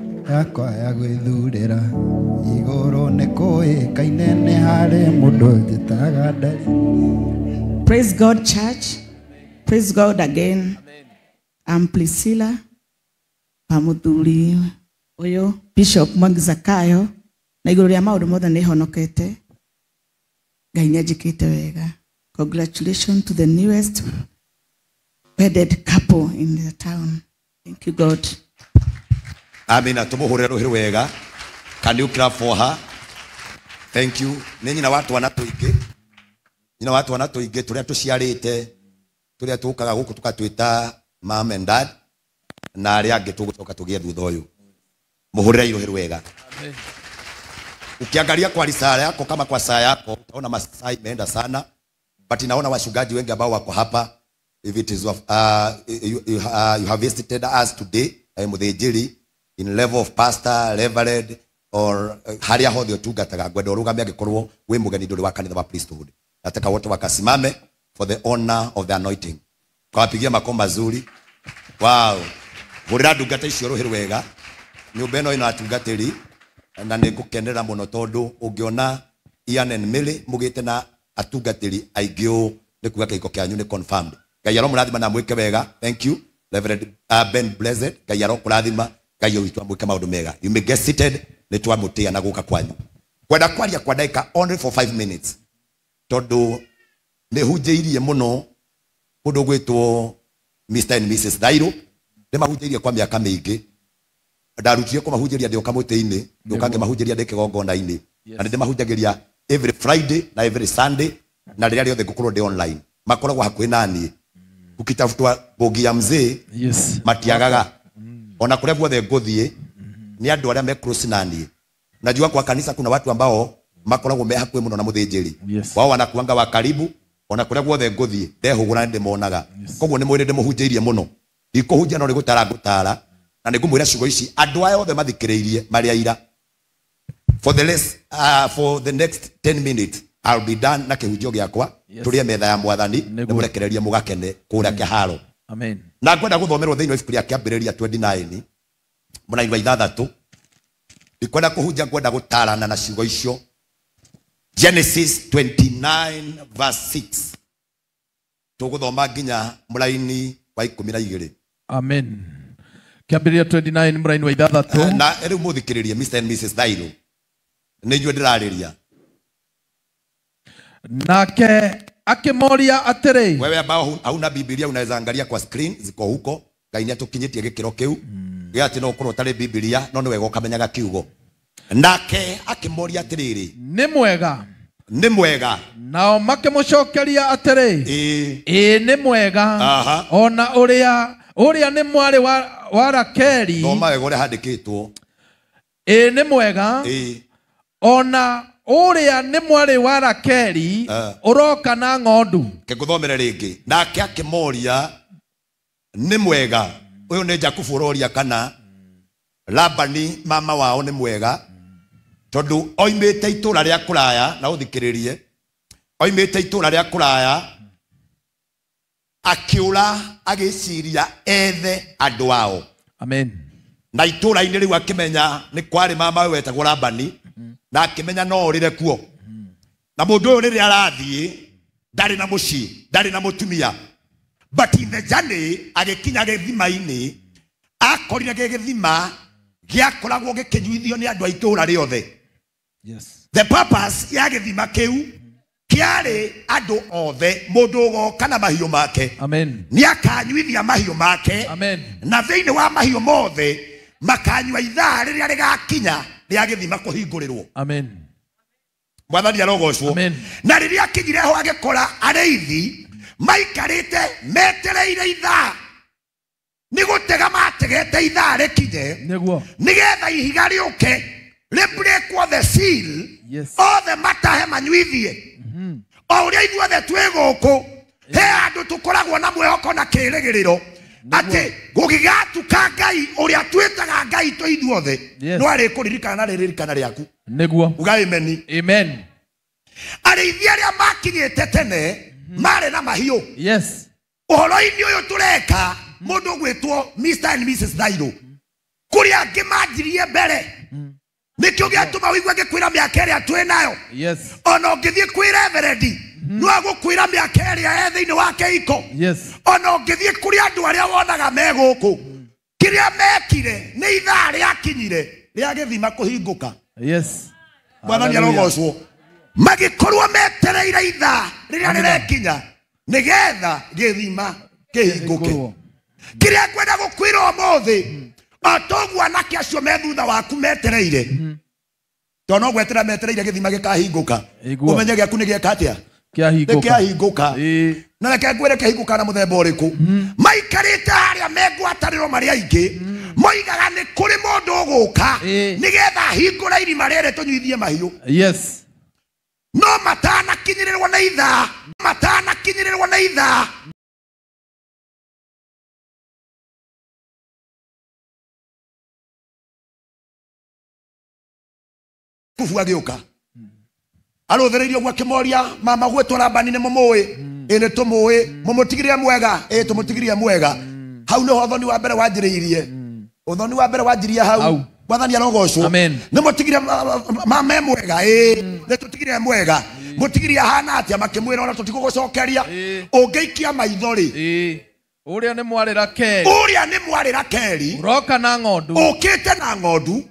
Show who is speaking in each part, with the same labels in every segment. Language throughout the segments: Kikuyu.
Speaker 1: Yakwa ya gwĩthurĩra igũrũ nĩ kũĩkaine nĩ harĩ mũndũ njĩtaga ndari.
Speaker 2: Praise God, church. Praise God again. I'm Priscilla Pamuthuri ũyũ Bishop Mwangi Zakayo na igũrũ rĩa maũndũ mothe nĩ honokete. Ngai nĩ anjĩkĩte wega. Congratulations to the newest wedded couple in the town. Thank you, God.
Speaker 3: Amina, tumuhurire ruhi wega. Can you clap for her? Thank you. Nĩ nyina wa twana tũingĩ. Nyina wa twana tũingĩ tũrĩa tũciarĩte, tũrĩa tũkaga gũkũ tũkatwĩta mom and dad, na arĩa angĩ tũgũcoka tũgĩe thutha ũyũ. Mũhũrĩre rũhĩ wega. Ukiangalia kwa risala yako kama kwa saa yako utaona masaa imeenda sana, but naona wachungaji wengi ambao wako hapa. If it is you have visited us today, muthĩnjĩri in level of pastor, reverend or haria hothe ũtungataga, ngwenda ũrũgame angĩkorwo wĩ mũgeni ndũrĩ wa kanitha wa priesthood. Nataka wote wakasimame for the honor of the anointing. Kawapigia makofi mazuri. Wow. Hũrĩra ndungata icio rũhĩ rwega. Nyũmba ĩno ĩna atungatĩri na nĩ ngũkenera mũno tondũ ũngĩona Ian and Millie mũgĩte na atungatĩri aingĩ ũũ nĩ kuga kĩhiko kĩanyu nĩ confirmed. Ngai aromũrathima na mwĩke wega. Thank you Reverend Ben Blessed. Ngai arokũrathima. Ngai witũ amwĩke maũndũ mega. You may get seated. Nĩ twamũtĩa na gũka kwanyu. Kwenda kwaria kwa ndagĩka only for 5 minutes tondũ nĩ hunjĩirie mũno kũndũ gwĩtwo Mr and Mrs Thairũ. Nĩ mahunjĩirie kwa mĩaka mĩingĩ. Ndarutire kũmahunjĩria ndĩ o kamũtĩ-inĩ, ngĩũka ngĩmahunjĩria ndĩ kĩgongona-inĩ. Na nĩ ndĩmahunjagĩria every Friday na every Sunday na rĩrĩa rĩothe ngũkorwo ndĩ online. Makoragwo hakuhĩ na niĩ. Ukitafutwa bogi ya mzee,
Speaker 4: Yes.
Speaker 3: matiagaga. Ona kũrĩa guothe ngũthiĩ nĩ andũ arĩa me close na niĩ. Najua kwa kanisa kuna watu ambao makoragwo me hakuhĩ mũno na mũthĩnjĩri.
Speaker 4: Yes.
Speaker 3: Wao wanakuanga wa karibu. Ona kũrĩa guothe ngũthiĩ ndehũgũra nĩndĩmonaga. Koguo nĩ mwĩrĩ ndĩmũhunjĩirie mũno. Ndikũhunjia no nĩ gũtara ngũtara na nĩ ngũmwĩra ciugo ici andũ aya othe mathikĩrĩirie marĩ aira. For the next 10 minutes I'll be done na kĩhunjio gĩakwa.
Speaker 4: Yes.
Speaker 3: Tũrĩe metha ya mwathani
Speaker 4: Nĩguo.
Speaker 3: nĩmũrekererie mũgakene kũrĩa kĩharo.
Speaker 4: Amen.
Speaker 3: Na ngwenda gũthomerwo thĩinĩ wa ibuku rĩa Kĩambĩrĩria 29 mũraini wa 6. Ndikwenda kũhunjia, ngwenda gũtarana na ciugo icio. Genesis 29 verse 6. Tũgũthoma nginya mũraini wa 12.
Speaker 4: Amen. Kĩambĩrĩria 29 mũraini wa 6.
Speaker 3: Na rĩu mũthikĩrĩrie Mr and Mrs Thairũ. Nĩ inyuĩ ndĩrarĩria.
Speaker 4: Nake akĩmoria atĩrĩ,
Speaker 3: Wewe ambao hauna Biblia unaweza angalia kwa screen ziko huko. Ngai nĩatũkinyĩtie gĩkĩro kĩu gĩa atĩ no ũkorwo ũtarĩ Biblia no nĩ wega ũkamenyaga kiugo. Nake akĩmoria atĩrĩrĩ,
Speaker 4: nĩ mwega.
Speaker 3: Nĩ mwega.
Speaker 4: Nao makĩmũcokeria atĩrĩ,
Speaker 3: Ĩĩ.
Speaker 4: ĩĩ nĩ mwega.
Speaker 3: Aha.
Speaker 4: Ona ũrĩa ũrĩa nĩ mwarĩ wa Rakeli.
Speaker 3: Thoma wega ũrĩa handĩkĩtwo.
Speaker 4: Ĩĩ nĩ mwega.
Speaker 3: Ĩĩ.
Speaker 4: Ona ũrĩa nĩ mwarĩ wa Rakeli ũroka na ng'ondu.
Speaker 3: Kĩngũthomere rĩngĩ. Nake akĩmoria nĩ mwega. Ũyũ nĩ Jakubu ũroria kana Labani mama wao nĩ mwega, tondũ oimĩte itũũra rĩa kũraya, na ũthikĩrĩrie, oimĩte itũũra rĩa kũraya akĩũra agĩciria ethe andũ ao.
Speaker 4: Amen.
Speaker 3: Na itũũra-inĩ rĩu akĩmenya nĩ kwarĩ mama we wetagwo Labani, na akĩmenya no orĩre kuo. Na mũndũ ũyũ rĩrĩa arathiĩ ndarĩ na mũciĩ, ndarĩ na mũtumia, but in the journey agĩkinya gĩthima-inĩ, akorire gĩthima gĩakoragwo gĩkĩnyuithio nĩ andũ a itũũra rĩothe.
Speaker 4: Yes.
Speaker 3: The purpose ya gĩthima kĩu kĩarĩ andũ othe, mũndũ ũgoka na mahiũ make.
Speaker 4: Amen.
Speaker 3: Nĩakanyuithia mahiũ make.
Speaker 4: Amen.
Speaker 3: Na thĩinĩ wa mahiũ mothe makanyua ithaa rĩrĩa rĩgakinya rĩa gĩthima kũhingũrĩrwo.
Speaker 4: Amen.
Speaker 3: Mwathani arogocwo.
Speaker 4: Amen.
Speaker 3: Na rĩrĩa akinyire ho agĩkora arĩithi maikarĩte metereire ithaa, nĩ gũtega mategete ithaa rĩkinye
Speaker 4: Nĩguo.
Speaker 3: nĩgetha ihiga rĩũke rĩ break the seal.
Speaker 4: Yes.
Speaker 3: Othe matahe manyuithie. O ũrĩa ithuothe twĩ gũkũ, he andũ tũkoragwo na mwĩhoko na kĩĩrĩgĩrĩro atĩ gũgĩgatuka Ngai ũrĩa twĩtaga Ngai twĩ ithuothe,
Speaker 4: Yes.
Speaker 3: no arĩkũririkana na rĩririkana rĩaku.
Speaker 4: Nĩguo.
Speaker 3: Uga amen.
Speaker 4: Amen.
Speaker 3: Arĩithi arĩa makinyĩte tene marĩ na mahiũ.
Speaker 4: Yes.
Speaker 3: Ũhoro-inĩ ũyũ tũreka mũndũ ũgwĩtwo Mr and Mrs Thairũ, Kũrĩ angĩ manjirie mbere. Nĩkĩo gĩatũma ũigue ngĩkwĩra mĩaka ĩrĩa twĩ nayo.
Speaker 4: Yes.
Speaker 3: Ona ũngĩthiĩ kwĩ reverendi, no agũkwĩra mĩaka ĩrĩa e thĩinĩ wa kĩhiko.
Speaker 4: Yes.
Speaker 3: Ona ũngĩthiĩ kũrĩ andũ arĩa wonaga me gũkũ, kĩrĩa mekire nĩ ithaa rĩakinyire rĩa gĩthima kũhingũka.
Speaker 4: Yes.
Speaker 3: Mwathani arogocwo. Magĩkorwo metereire ithaa rĩrĩa rĩrekinya nĩgetha gĩthima kĩhingũke. Kĩrĩa ngwenda gũkwĩra ũmũthĩ, o toguo anake acio me thutha waku metereire, tondũ no gweterera metereire gĩthima gĩkahingũka, ũmenye gĩaku nĩ gĩeka atĩa?
Speaker 4: Kĩahingũka.
Speaker 3: Nĩ kĩahingũka. Na reke ngwĩre kĩahingũka na mũthemba ũrĩkũ. Maikarĩte harĩa me ngwatanĩro marĩ aingĩ, moigaga nĩ kũrĩ mũndũ ũgũka nĩgetha ahingũre irima rĩrĩ tũnyuithie mahiũ.
Speaker 4: Yes.
Speaker 3: No matanakinyĩrĩrwo nĩ ithaa, matanakinyĩrĩrwo nĩ ithaa. Kufu agĩũka arũthĩrĩirie ũguo akĩmoria, mama gwĩtwo Labani nĩ mũmũĩ? Ĩ nĩ tũmũĩ. Mũmũtigirie mwega? Ĩ tũmũtigirie mwega. Hau nĩho ũthoni wa mbere wanjĩrĩirie. Ũthoni wa mbere wanjirie hau. Mwathani arogocwo. Nĩ mũtigire mama e mwega? Ĩ nĩ tũtigire mwega. Mũtigirie ahana atĩa? Makĩmwĩra ona tũtigũgũcokeria. Ũngĩikia maitho rĩ,
Speaker 4: Ũrĩa nĩ mwarĩ Rakeli.
Speaker 3: Ũrĩa nĩ mwarĩ Rakeli.
Speaker 4: Ũroka na ng'ondu.
Speaker 3: Ũkĩte na ng'ondu.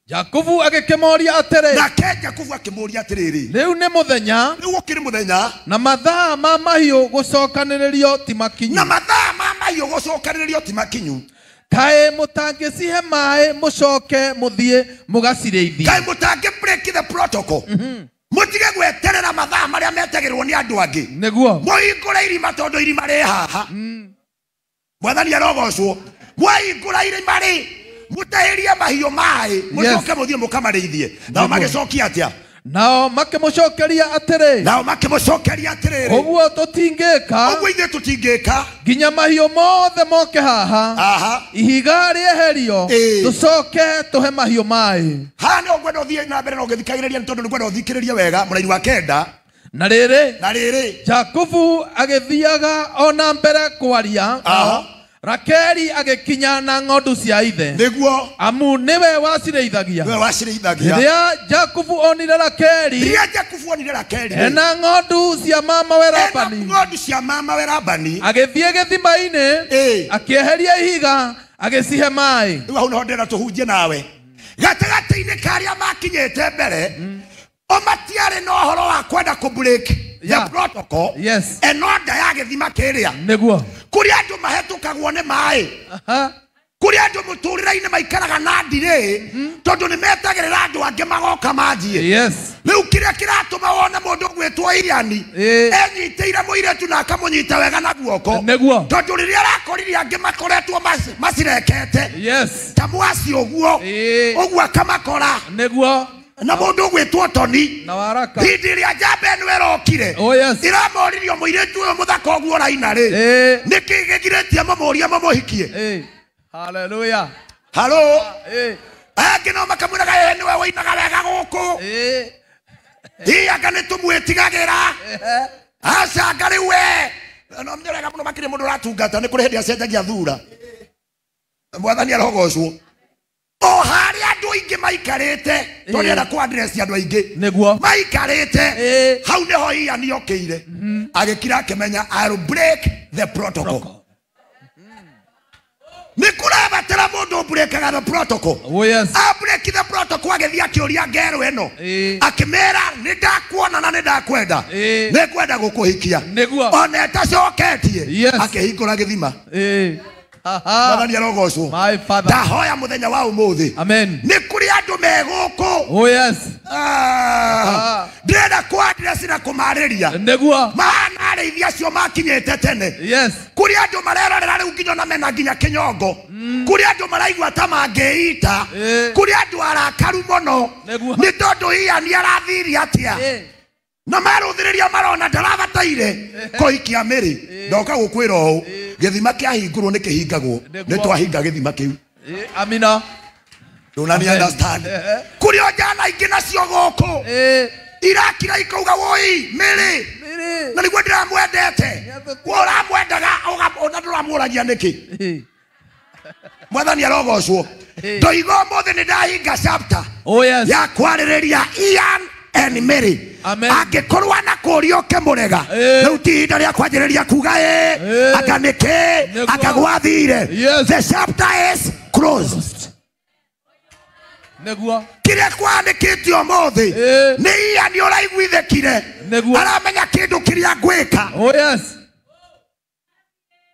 Speaker 4: Jakubu agĩkĩmoria atĩrĩ.
Speaker 3: Nake Jakubu akĩmũũria atĩrĩrĩ.
Speaker 4: Rĩu nĩ mũthenya.
Speaker 3: Rĩu gũkĩrĩ mũthenya.
Speaker 4: Na mathaa ma mahiũ gũcokanĩrĩrio ti makinyu.
Speaker 3: Na mathaa ma mahiũ gũcokanĩrĩrio ti makinyu.
Speaker 4: Kaĩ mũtangĩcihe maĩ mũcoke mũthiĩ mũgacirĩithie.
Speaker 3: Kaĩ mũtangĩ break the protocol. Mũtige gweterera mathaa marĩa metagĩrwo nĩ andũ angĩ.
Speaker 4: Nĩguo.
Speaker 3: Mũhingũre irima tondũ irima rĩ haha. Mwathani arogocwo. Mwahingũra irima rĩ, mũtahĩrie mahiũ maĩ, mũcoke mũthiĩ mũkamarĩithie. Nao magĩcokia atĩa?
Speaker 4: Nao makĩmũcokeria atĩrĩ.
Speaker 3: Nao makĩmũcokeria atĩrĩrĩ.
Speaker 4: Ũguo tũtingĩka.
Speaker 3: Ũguo ithuĩ tũtingĩka.
Speaker 4: Nginya mahiũ mothe moke haha. Ihiga rĩeherio. Tũcoke tũhe mahiũ maĩ.
Speaker 3: Haha nĩho ngwenda ũthiĩ na mbere na ũgĩthikagĩrĩria nĩ tondũ nĩ ngwenda ũthikĩrĩrie wega mũraini wa 9.
Speaker 4: Na rĩrĩ.
Speaker 3: Na rĩrĩ.
Speaker 4: Jakubu agĩthiaga o na mbere kwaria. Rakeli agĩkinya na ng'ondu cia ithe.
Speaker 3: Nĩguo.
Speaker 4: Amu nĩwe wacirĩithagia.
Speaker 3: Nĩwe wacirĩithagia.
Speaker 4: Rĩrĩa Jakubu onire Rakeli.
Speaker 3: Rĩrĩa Jakubu onire Rakeli.
Speaker 4: Ena ng'ondu cia mamawe Labani.
Speaker 3: Ena ng'ondu cia mamawe Labani.
Speaker 4: Agĩthiĩ gĩthima-inĩ. Akĩeheria ihiga, agĩcihe maĩ.
Speaker 3: Rĩu hau nĩho ndĩrenda tũhunjie nawe. Gatagatĩ-inĩ ka arĩa makinyĩte mbere, o matiarĩ na ũhoro wa kwenda kũ break the protocol.
Speaker 4: Yes.
Speaker 3: Eno nda ya gĩthima kĩrĩa.
Speaker 4: Nĩguo.
Speaker 3: Kũrĩ andũ mahetũkagwo nĩ maĩ. Kũrĩ andũ mũtũrĩre-inĩ maikaraga na ndirĩ, tondũ nĩ metagĩrĩra andũ angĩ magoka manjie.
Speaker 4: Yes.
Speaker 3: Rĩu kĩrĩa kĩratũma wone mũndũ ũgwĩtwo Ian enyitĩire mũirĩtu na akamũnyita wega na guoko.
Speaker 4: Nĩguo.
Speaker 3: Tondũ rĩrĩa arakorire angĩ makoretwo macirekete.
Speaker 4: Yes.
Speaker 3: Ta mwaci ũguo. Ũguo akamakora.
Speaker 4: Nĩguo.
Speaker 3: Na mũndũ ũgwĩtwo Toni.
Speaker 4: Na waraka.
Speaker 3: Hĩndĩ ĩrĩa njamba ĩno ĩrokire.
Speaker 4: Oh yes.
Speaker 3: Ĩramoririo mũirĩtu ũyũ mũthaka ũguo ũraina rĩ. Nĩkĩ gĩgirĩtie mamũrie mamũhikie?
Speaker 4: Hallelujah.
Speaker 3: Halo. Angĩ no makamwĩraga ĩ nĩwe wĩinaga wega gũkũ. Ĩ anga nĩ tũmwĩtigagĩra. Aca anga rĩu we. No nĩ wega mũno makĩria mũndũ ũratungata nĩ kũrĩ hĩndĩ acenjagia thura. Mwathani arogocwo. O harĩa andũ aingĩ maikarĩte, tondũ nĩenda kũ address andũ aingĩ.
Speaker 4: Nĩguo.
Speaker 3: Maikarĩte, hau nĩho Ian okĩire. Agĩkira akĩmenya I'll break the protocol. Nĩ kũrabatara mũndũ ũbrekaga the protocol.
Speaker 4: Oh yes.
Speaker 3: A break the protocol agĩthiĩ akĩũria ngerũ ĩno. Akĩmera nĩ ndakuona na nĩ ndakwenda. Nĩ ngwenda gũkũhikia.
Speaker 4: Nĩguo.
Speaker 3: Ona ĩtacoketie. Akĩhingũra gĩthima. Mwathani arogocwo.
Speaker 4: My father.
Speaker 3: Ndahoya mũthenya wa ũmũthĩ.
Speaker 4: Amen.
Speaker 3: Nĩ kũrĩ andũ me gũkũ.
Speaker 4: Oh yes.
Speaker 3: Ndĩrenda kũ address na kũmarĩria.
Speaker 4: Nĩguo.
Speaker 3: Mahana arĩithi acio makinyĩte tene.
Speaker 4: Yes.
Speaker 3: Kũrĩ andũ marerorera rĩu nginya ona mena nginya kĩnyongo. Kũrĩ andũ maraigua ta mangĩita. Kũrĩ andũ arakaru mũno. Nĩ tondũ Ian arathirie atĩa. Na marũthĩrĩria marona ndarabataire kũhikia Mary. Ndoka gũkwĩra ũũ, gĩthima kĩahingũrwo nĩ kĩhingagwo. Nĩ twahinga gĩthima kĩu.
Speaker 4: Amina.
Speaker 3: Ndũnani understand. Kũrĩ o njana ingĩ nacio gũkũ. Irakira ikauga woi Mary. Na nĩguo ndĩramwendete. Ũramwendaga ona ndũramũragia nĩkĩ. Mwathani arogocwo. Ndoiga ũmũthĩ nĩ ndahinga chapter.
Speaker 4: Oh yes.
Speaker 3: Ya kwarĩrĩria Ian and Mary.
Speaker 4: Amen.
Speaker 3: Angĩkorwo anakũria ũkĩmũrega, rĩu ti ihinda rĩa kwanjĩrĩria kuga ĩ, anga nĩkĩ,
Speaker 4: Nĩguo.
Speaker 3: anga gwathire.
Speaker 4: Yes.
Speaker 3: The chapter is closed.
Speaker 4: Nĩguo.
Speaker 3: Kĩrĩa kwanĩkĩtio ũmũthĩ nĩ Ian ũraiguithĩkire.
Speaker 4: Nĩguo.
Speaker 3: Aramenya kĩndũ kĩrĩa ngwĩka.
Speaker 4: Oh yes.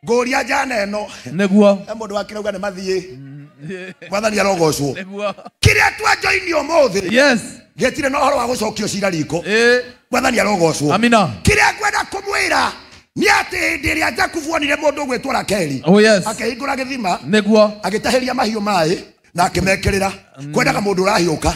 Speaker 3: Ngũria njana ĩno.
Speaker 4: Nĩguo.
Speaker 3: He mũndũ wakĩrauga nĩ mathiĩ. Mwathani arogocwo.
Speaker 4: Nĩguo.
Speaker 3: Kĩrĩa twanjoini ũmũthĩ.
Speaker 4: Yes.
Speaker 3: Gĩtirĩ na ũhoro wa gũcokio cira riko. Mwathani arogocwo.
Speaker 4: Amina.
Speaker 3: Kĩrĩa ngwenda kũmwĩra nĩ atĩ hĩndĩ ĩrĩa Jakubu onire mũndũ ũgwĩtwo Rakeli.
Speaker 4: Oh yes.
Speaker 3: Akĩhingũra gĩthima.
Speaker 4: Nĩguo.
Speaker 3: Agĩtahĩria mahiũ maĩ na akĩmekĩrĩra. Kwendaga mũndũ ũrahiũka.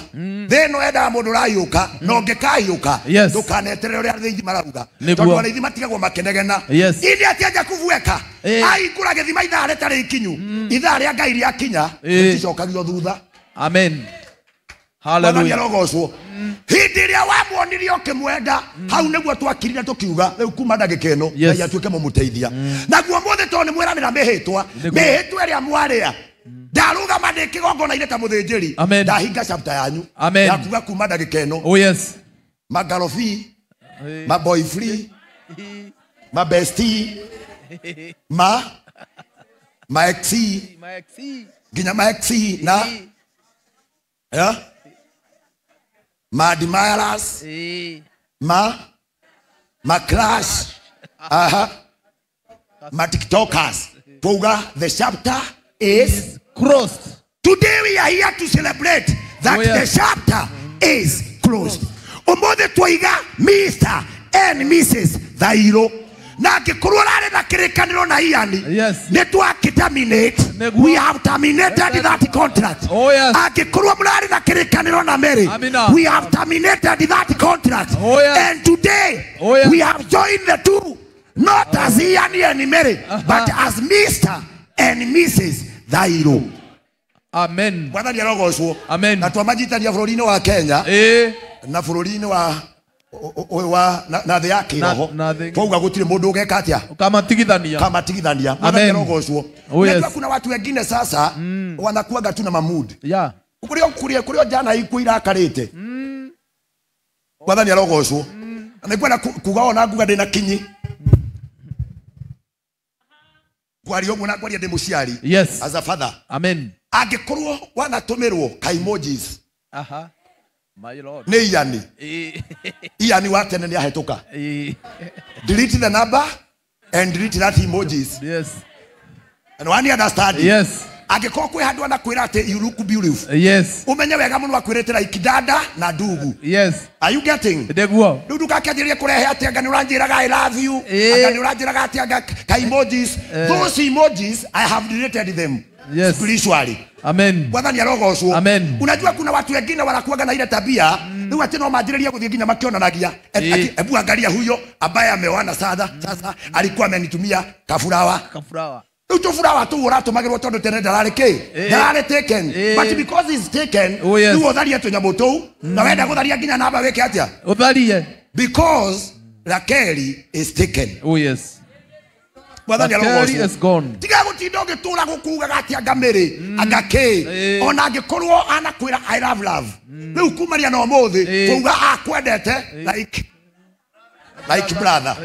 Speaker 3: Thĩ ĩno yendaga mũndũ ũrahiũka, na ũngĩkahiũka,
Speaker 4: Yes.
Speaker 3: ndũkaneterere ũrĩa arĩithi marauga.
Speaker 4: Nĩguo.
Speaker 3: Tondũ arĩithi matigagwo makĩnegena.
Speaker 4: Yes.
Speaker 3: Ĩndĩ atĩa Jakubu eka? Ahingũra gĩthima ithaa rĩtarĩ ikinyu. Ithaa rĩa Ngai rĩakinya, rĩticokagio thutha.
Speaker 4: Amen.
Speaker 3: Mwathani
Speaker 4: Hallelujah.
Speaker 3: arogocwo. Hĩndĩ ĩrĩa wamuonirie ũkĩmwenda, hau nĩguo twakirire tũkiuga rĩu kuma ndagĩka ĩno
Speaker 4: Yes.
Speaker 3: Ngai atuĩke mũmũteithia. Naguo mũthĩ tondũ nĩ mweranĩra mĩhĩtwa,
Speaker 4: Nĩguo.
Speaker 3: mĩhĩtwa ĩrĩa mwarĩa, ndarũgama ndĩ kĩgongona-inĩ ta mũthĩnjĩri,
Speaker 4: Amen.
Speaker 3: ndahinga chapter yanyu.
Speaker 4: Amen.
Speaker 3: Ya kuga kuma ndagĩka ĩno.
Speaker 4: Oh yes.
Speaker 3: Magarobi, ma boyfriend, ma bestie, ma exi, nginya ma exi na yeah? Ma admirers, ma crush, aha, ma tiktokers. Twauga the chapter is
Speaker 4: closed.
Speaker 3: Today we are here to celebrate that
Speaker 4: Oh, yes.
Speaker 3: the chapter is closed. Ũmũthĩ twaiga Mr. and Mrs. Thairũ. Na angĩkorwo ũrarĩ na kĩrĩkanĩro na Ian,
Speaker 4: Yes.
Speaker 3: nĩ twakĩ-terminate.
Speaker 4: Nĩguo.
Speaker 3: We have terminated that contract.
Speaker 4: Oh, yes.
Speaker 3: Angĩkorwo mũrarĩ na kĩrĩkanĩro na Mary,
Speaker 4: Amina.
Speaker 3: we have terminated that contract.
Speaker 4: Oh, yes.
Speaker 3: And today,
Speaker 4: Oh, yes.
Speaker 3: we have joined the two, not as Ian and Mary, but as Mr. and Mrs. Thairũ.
Speaker 4: Amen.
Speaker 3: Mwathani arogocwo.
Speaker 4: Amen.
Speaker 3: Na twamanyitania bũrũri-inĩ wa Kenya na bũrũri-inĩ wa wa na thĩ ya kĩroho.
Speaker 4: Na thĩ-
Speaker 3: Twauga gũtirĩ mũndũ ũgeka atĩa?
Speaker 4: Kamatigithania.
Speaker 3: Kamatigithania. Mwathani
Speaker 4: Amen.
Speaker 3: arogocwo.
Speaker 4: Oh, yes.
Speaker 3: Unajua kuna watu wengine sasa wanakuaga tu na mamood.
Speaker 4: Yeah.
Speaker 3: Kũrĩa njana ikuo irakarĩte. Mwathani arogocwo. Na nĩngwenda kuga ona nguga ndĩna kinyi. Kwaria ũguo na kwaria ndĩ mũciari.
Speaker 4: Yes.
Speaker 3: As a father.
Speaker 4: Amen.
Speaker 3: Angĩkorwo wanatũmĩrwo ka emojis.
Speaker 4: Aha. My Lord.
Speaker 3: Nĩ Ian. Ian wa tene nĩ ahĩtũka. Delete the number and delete that emojis.
Speaker 4: Yes.
Speaker 3: And one understand.
Speaker 4: Yes.
Speaker 3: Angĩkorwo kwĩ handũ anakwĩra atĩ you look beautiful.
Speaker 4: Yes.
Speaker 3: Ũmenye wega mũno akwĩrĩte like dada na ndugu.
Speaker 4: Yes.
Speaker 3: Are you getting?
Speaker 4: Nĩguo.
Speaker 3: Rĩu ndũgakĩanjĩrĩrie kũrehe atĩ anga nĩ ũranjĩraga I love you. Anga nĩ ũranjĩraga atĩ anga ka emojis. Those emojis I have deleted them.
Speaker 4: Yes.
Speaker 3: Spiritually.
Speaker 4: Amen.
Speaker 3: Mwathani arogocwo.
Speaker 4: Amen.
Speaker 3: Unajua kuna watu wengine wanakuwaga na ile tabia rĩu atĩ no manjĩrĩrie gũthiĩ nginya makĩonanagia. Hebu angalia huyo ambaye ameoana sasa alikuwa amenitumia kafurawa.
Speaker 4: Kafurawa.
Speaker 3: Rĩu tũburawa tũu ũratũmagĩrwo tondũ tene ndararĩ kĩ? Ndararĩ taken. But because he's taken,
Speaker 4: Oh, yes.
Speaker 3: rĩu ũtharie tũnyamũ tũu na wenda gũtharia nginya namba wĩke atĩa?
Speaker 4: Ũtharie.
Speaker 3: Because Rakeli is taken.
Speaker 4: Oh yes.
Speaker 3: Mwathani
Speaker 4: Rakeli
Speaker 3: arogocwo.
Speaker 4: is gone.
Speaker 3: Tiga gũtinda ũgĩtũra gũkugaga atĩ anga Mary, anga kĩ. Ona angĩkorwo anakwĩra I love love. Rĩu kumania na ũmũthĩ, twauga akwendete like brother.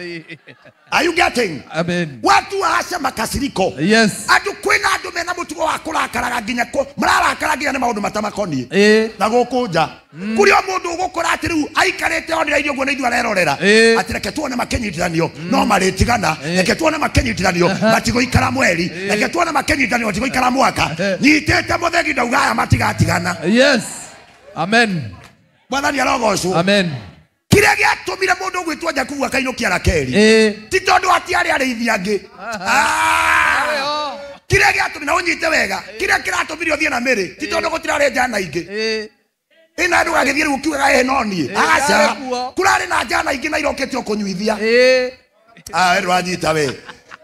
Speaker 3: Are you getting?
Speaker 4: Amen.
Speaker 3: Watu waache makasiriko.
Speaker 4: Yes.
Speaker 3: Andũ kwĩna andũ mena mũtugo wa kũrakaraga nginya mararakara nginya nĩ maũndũ matamakoniĩ. Na gũkũ nja. Kũrĩ o mũndũ ũgũkora atĩ rĩu aikarĩte onire irio ũguo nĩ ithuĩ arerorera. Atĩ reke tuone makĩnyitithanio, no marĩtigana. Reke tuone makĩnyitithanio, matigũikara mweri. Reke tuone makĩnyitithanio, matigũikara mwaka. Nyitĩte mũthegi ndauga aya matigatigana.
Speaker 4: Yes. Amen.
Speaker 3: Mwathani arogocwo.
Speaker 4: Amen.
Speaker 3: Kĩrĩa gĩatũmire mũndũ ũgwĩtwo Jakubu akainũkia Rakeli ti tondũ atiarĩ arĩithi angĩ. Kĩrĩa gĩatũmire, na ũnyite wega, kĩrĩa kĩratũmire ũthiĩ na Mary ti tondũ gũtirarĩ njana ingĩ. Ĩna ndũgagĩthiĩ rĩu ũkiugaga ĩ no niĩ. Aca, kũrarĩ na njana ingĩ na irokĩte o kũnyuithia. We ndũranyita we.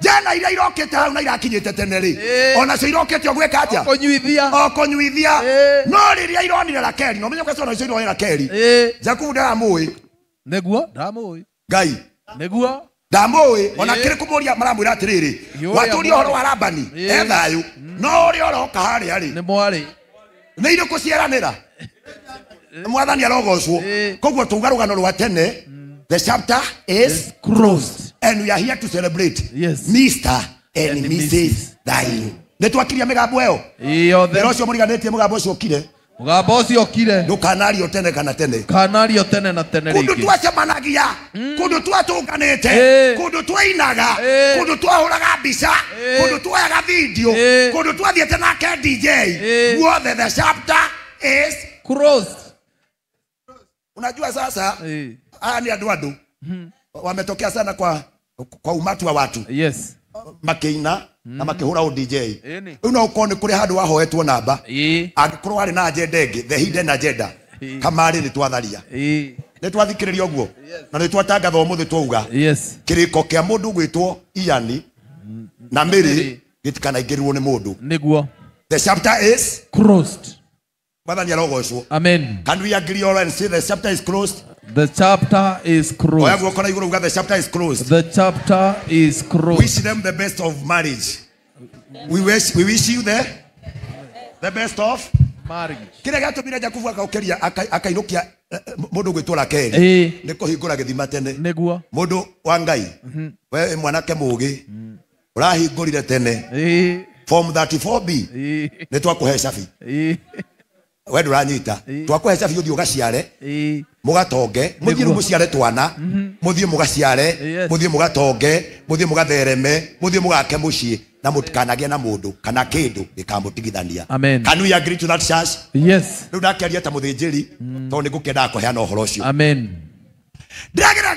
Speaker 3: Njana iria irokĩte hau na irakinyĩte tene rĩ, onacio irokĩte o gwĩka atĩa?
Speaker 4: Kũnyuithia.
Speaker 3: O kũnyuithia. No rĩrĩa ironire Rakeli, na ũmenye kwĩcio onacio ironire Rakeli. Jakubu ndaramũĩ.
Speaker 4: Nĩguo, ndamũĩ.
Speaker 3: Ngai.
Speaker 4: Nĩguo.
Speaker 3: Ndamũĩ ona kĩrĩ kũmũria maramwĩra atĩrĩrĩ, watũria ũhoro wa Labani e thayũ, no ũrĩa ũroka harĩa rĩ
Speaker 4: nĩ mwarĩ
Speaker 3: nĩ irĩkũ ciaranĩra. Mwathani arogocwo. Koguo tuga rũgano rwa tene, the chapter is
Speaker 4: closed
Speaker 3: and we are here to celebrate
Speaker 4: Yes.
Speaker 3: Mr. and Mrs. Thayu. Nĩ twakiria mĩgambo ĩyo.
Speaker 4: Yothe.
Speaker 3: Wĩra ũcio mũriganĩtie mũgambo ũcio ũkire.
Speaker 4: Mũgambo ũcio ũkire.
Speaker 3: Ndũkanario tene kana tene.
Speaker 4: Kanario tene na tene
Speaker 3: Kũndũ
Speaker 4: rĩngĩ.
Speaker 3: twacemanagia, kũndũ twatũnganĩte, kũndũ twainaga, kũndũ twahũraga mbica, kũndũ twoyaga video, kũndũ twathiĩte nake DJ. Guothe the chapter is
Speaker 4: closed.
Speaker 3: Unajua sasa haya ni andũ wametokea sana kwa umati wa watu.
Speaker 4: Yes.
Speaker 3: Makĩina na makĩhũra o DJ. Rĩu no ũkorwo nĩ kũrĩ handũ wahoetwo namba. Angĩkorwo warĩ na agenda ĩngĩ, the hidden agenda. Kamarĩ nĩ twatharia. Nĩ twathikĩrĩria ũguo. Na nĩ twatangatha ũmũthĩ twauga.
Speaker 4: Yes.
Speaker 3: Kĩrĩko kĩa mũndũ gwĩtwo Ian na Mary gĩtikanaingĩrĩrwo nĩ mũndũ.
Speaker 4: Nĩguo.
Speaker 3: The chapter is
Speaker 4: closed.
Speaker 3: Mwathani arogocwo.
Speaker 4: Amen.
Speaker 3: Can we agree all and say the chapter is closed?
Speaker 4: The chapter is closed.
Speaker 3: Oya guoko na igũrũ uga the chapter is closed.
Speaker 4: The chapter is closed.
Speaker 3: Wish them the best of marriage. We wish you the best of
Speaker 4: marriage.
Speaker 3: Kĩrĩa gĩatũmire Jakubu akaũkĩria akainũkia mũndũ gwĩtwo Rakeli nĩ kũhingũra gĩthima tene.
Speaker 4: Nĩguo.
Speaker 3: Mũndũ wa Ngai, we mwanake mũũgĩ ũrahingũrire tene form 34B nĩ twakũhe cabi. We ndũranyita. Twakũhe cabi ũthiĩ ũgaciare, mũgatonge, mũthiĩ rĩu mũciare twana, mũthiĩ mũgaciare, mũthiĩ mũgatonge, mũthiĩ mũgathereme, mũthiĩ mũgake mũciĩ na mũtikanagĩe na mũndũ kana kĩndũ gĩkamũtigithania.
Speaker 4: Amen.
Speaker 3: Can we agree to that, church?
Speaker 4: Yes.
Speaker 3: Rĩu ndakĩaria ta mũthĩnjĩri tondũ nĩ ngũkĩendaga kũheana ũhoro ũcio.
Speaker 4: Amen.
Speaker 3: Ndĩrageria